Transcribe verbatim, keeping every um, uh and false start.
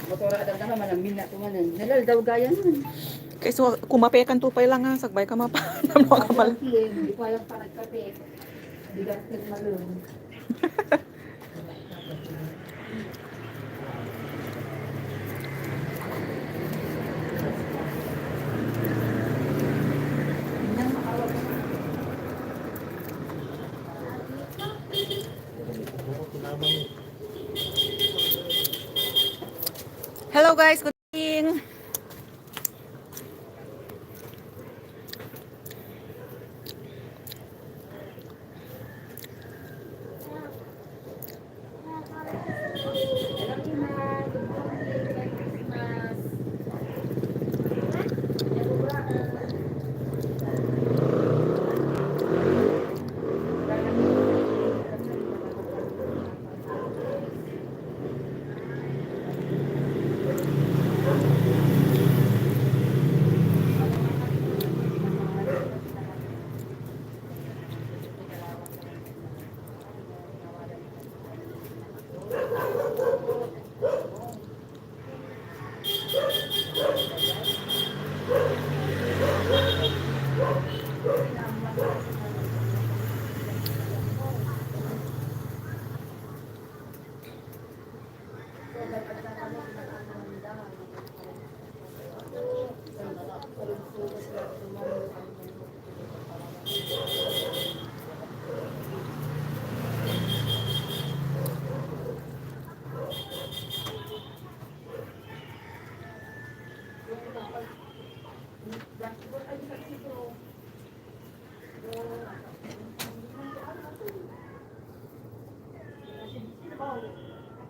Motor, adda naman ang minna tumanan. Nalal daw gaya nun. Kaysa kumape kan tupay lang, ha, sagbay ka mapa-, ano ka mal- Hindi pa yung panagkape. Bigat ng malun. Hello guys, good morning.